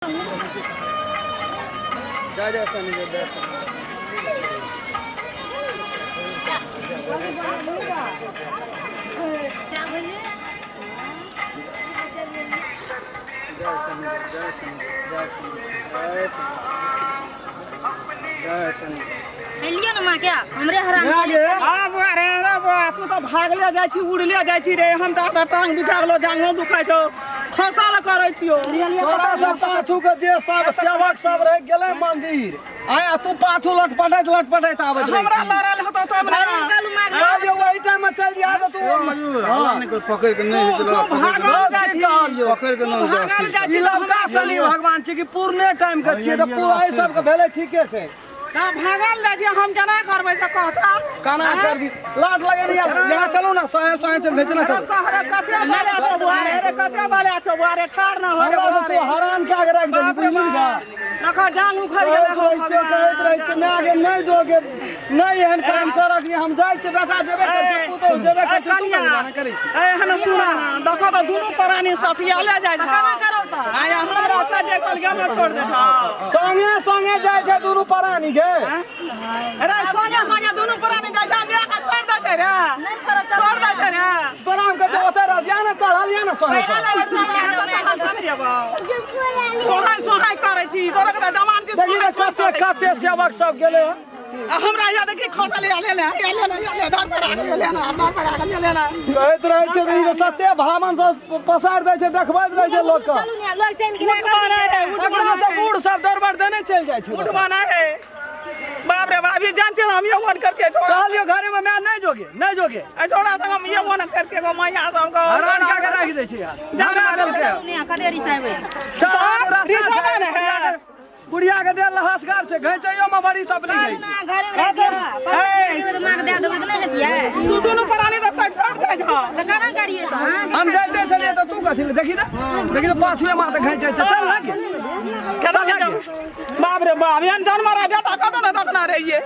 जय जय शनि जय शनि। जय शनि जय शनि जय शनि जय शनि जय शनि। लियो ना माँ क्या हमरे हराम। आ बौआ रे, रे बौआ, तू तऽ भागले जाइ छी, उड़ले जाइ छी रे। हम तऽ टांग दुखा गेलो, जांघो दुखाइ छौ, खसल करै छियौ। तोरा सब पाछू के जे सब सेवक सब रहि गेलै मंदिर आय, तू पाछू लटपटैत लटपटैत आबैत रहै। हमरा लड़ल होतौ तब ने। कहलू माँ। कहलियौ ओहि टाइम में चलि जा तऽ तू मजूर हल्ला नहि कर, पकड़ि के नहि हेतै। तू भागल जाइ की छी। कहलियौ? पकड़ि के तू नहि भागल जाइ ई छी। लवका शनि भगवान छी कि पूर्णे टाइम के छियै तऽ पूरा एहि सबके भेलै, ठीके छै। तऽ भागल जाइ छी, हम केना करबै से कहता। केना करबी? लाट लगेने यहाँ चलू ने, सोहे सोहे चल भेजना चलू। कह रे, कते बाले छौ बुआ रे, रे कते बाले छौ बुआ रे, ठाढ़ न हो रे। हमरा बुआ तऽ रे। तू हरान कए के राखि देली। बाप रे। बुझली का? बाप, नखर जांग उखड़ गेलै। कहैत रहै छियै, कहैत रहै छियै, माय गे नहि जोगे, नहि एहन काम करक जे हम जाइ छियै, बेटा जेबे करै छै, पुतोहु जेबे करै छै, तू कनिया कथी लए करै छी? ए हन सुन, देखो तऽ दुनू प्राणी सटियाले जाइ छै। केना करब तऽ? आय हमरा सटे गेल गेल, छोड़ दे छौ। संगे संगे जाइ छै दुनू प्राणी के। अरे संगे संगे दुनू प्राणी जाइ छै, बियाह के छोड़ दै छै रे। नहीं छोड़ब, चलू। छोड़ दै छै रे। तोरा हम कहै ओतऽ रह जा ने, चढ़ल या ने संगे पर। सोहाय सोहाय करै छी तोरा के जवान छी। देखी ने कते कते सेवक सब गेलै हन। आ हमरा यहाँ देखी खसल, या ले ले, या ले ले, या ले, धर पर आ गेल, ले ना, धर पर आ गेल, ले ना। कहैत रहै छै ई जे तते भामन सब पसारि दै छै, देखबैत रहै छै लोकके। चलू ने, लोग चैन गिरा। उठबा नहीं है, उठबा अपना सब नहीं। बूढ़ सब दरबार देने चलि जाइ छै। उठबा नहीं है। बाप रे बाप, ये जानते हैं हम ये वन करके छोड़ा। कहलियो घरे में मैं नहीं जोगे, नहीं जोगे। छोड़ा संग हम ये वन करके गो मैया सब को हरान कए के राखि दै छै यार। जान झगड़ा देलकै। चलू ने, कते रिसाबै? चढ़ान रास्ता रिसाबै छै। ने है। बुढ़िया के देह लहसगर छै, घैचैयो में बड़ी तकलीफ कहलू होइ ना घरे में रह दियो, पैसा देबै तऽ माँ के दए देबै तऽ नहि हेतियै? तू दुनू प्राणी तऽ सट सट जाइ छौ। तऽ केना करियै तऽ हाँ? हम जाइते छलियै तऽ तू कथी लए? देखी तऽ, देखी तऽ, पाछुए मार तऽ घैचै छै। चल लग। केना के जाऊ? बाप रे बाप, एहन जानवर आ बेटा कतौ ने देखना रहिए,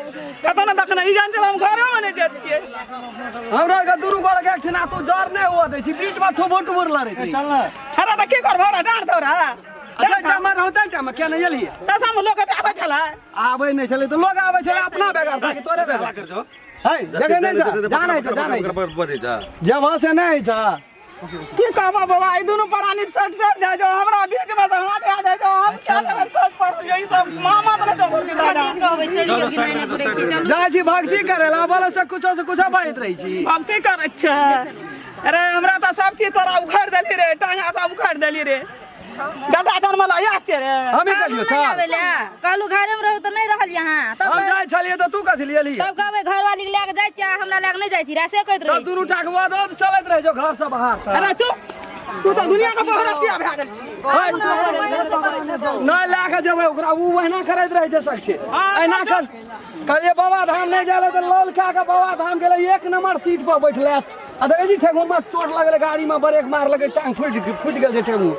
कतौ ने देखना। ई जानते हम घरे में नहीं जैतिए। हमरा के दुनू गोड़ के एकठिना तू जर नहि हुआ दै छी, बीच में ठुबुर ठुबुर लड़ै छी। अरे तऽ की करबो रे, डाँट दौ रे। अच्छा टाइम में रहतै, टाइम में किया नहि एलियै? पैसा में लोग आबै छलै। आबै नहि छलै तऽ लोग आबै छलै अपना बेगरता कि तोरे बेगर है? देखै नहि छ, जानै छ, जानै छ। बजै छ। जब से नहि छ। की कहबो बाबा, ई दुनू प्राणी सट सट जाइ छौ, हमरा बीच में तऽ हाथ आ जाइ छौ। हम क्या लेबै सोच पड़ल ई सब मामा तऽ नहि टोकर दादा। कते कहबै से भी कि नहि नहि घुरै छी, चलू। जाइ छी भक्ति करै ला, बोले से कुछो से कुछो बाजैत रहै छी। हम की करै छै? अरे हमरा तऽ सब चीज तोरा उखाड़ि देली रे, टांगा सब उखाड़ि देली रे। गड्ढा जन्मल याद छै रे। हमी कहलू कहलियो नहि चल आबै लए, कहलू घरे में रहू तऽ नहि रहल यहाँ तब। हम जाइ छलियै तऽ तू कथी लिए एलियै? तब कहबै घरवाली के लए के जाइ छियै, हमरा लए के नहि जाइ छी रे, से कहैत तब रहै। दुनू टाक बाद चलैत रहै छौ घर से बाहर तक। अरे चुप, तू तऽ दुनिया के बहरसिया भए गेल छी। नहि लए के जेबै ओकरा, ओ ओहिना करैत रहै छै सखी। एना कर कहलियै बाबा धाम नहि गेलै तऽ लौल कए के बाबा धाम गेलै, एक नंबर सीट पर बैठलै आ देखै छी ठेहुन में चोट लगलै, गाड़ी में ब्रेक मारलकै, टांग फुटि फुटि गेल छै ठेहुन।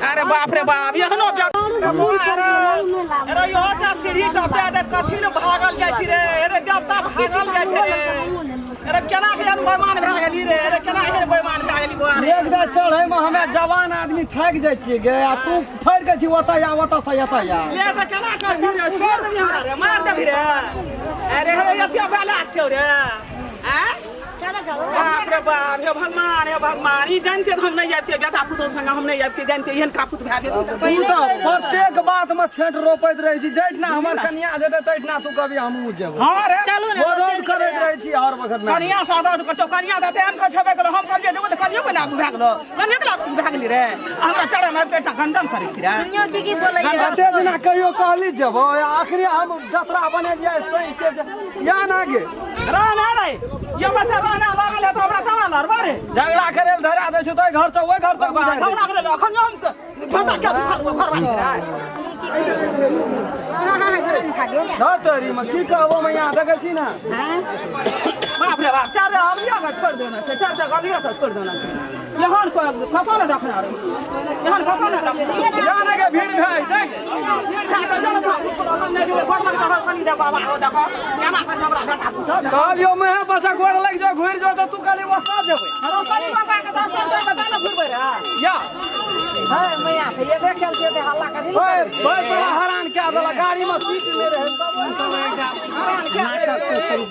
अरे बाप रे बाप, एहनो अरे इहोटा सीढ़ी टपा दे, कथी ने भागल जाइ छी रे? अरे देवता भागल जाइ छै रे। अरे केना के एहन बेईमान भए गेली रे? अरे केना एहन बेईमान भए गेली बौआ रे? एक बेर चढ़ै में हमे जवान आदमी थाकि जाइ छियै गे, आ तू फड़ि के छी ओतऽ या ओतऽ से एतऽ या। ले तऽ केना करबही रे? छोड़ देबही हमरा रे, मार देबही रे? अरे हे, एते बेला छौ रे आँय? बाप रे बाप, हे भगवान, हे भगवान, ई जानते तऽ हम नहि आबितियै बेटा पुतोहु संगे, हम नहि आबितियै जानते, एहन कापुत भए जेतै। तू तऽ प्रत्येक बात में छेट रोपैत रहै छी। जैठना हमर कनिया जेतै तैठना तू कभी हमहूँ जेबै। हँ रे। चलू ने। विरोध करैत रहै छी हर वखत में। कनिया सादा कचो कनिया दे तेहन के छेबे करो। हम कहलियै जेबै तऽ कनियो के आगू भए गेलो, कनियो के आगू भए गेली रे, आ हमरा पेड़ में पेटा गंडम करै छी रे। सुनियो की की बोलैया। कते दिना कहियो कहली जेबो, आखिरी हम जतरा बनेलियै सही छै या ना गे? रहना रे, ये बस रहना लागल है तऽ हमरा केना लड़बा रे? झगड़ा करे लए धरा दै छै तऽ घर से ओहि घर तक बुझाइ दै। झगड़ा करे अखन हम घंटा के सुखा लेबो घरवाली रे। धर तोरी में की कहबो मैया, देखै छी ने। बाप रे बाप, चार अगलिया के छोड़ देना छै, चार चार अगलिया के छोड़ देना छै। यहाँ कतौ ने देखना रे, यहाँ कतौ ने देखना। जा ना गे, भीड़ भए देख। भीड़ भए गेल, हम नहि जेबै घर लग। कनी दे बाबा हो देखो केना कर हमरा बेटा पुतहु देखो। कहलियो मुँहे पर से गोड़ लागि जाओ घुरि जाओ तऽ तू कहली ओतऽ जेबै। हरो कनी बाबा के दर्शन कर बता न घुरबै रे। या है मैया तऽ एबे केल छियै तऽ हल्ला कथी ओए भाई बड़ा हैरान कए देलक, गाड़ी में सीट नहि रहै। हरान के नाटक के स्वरूप।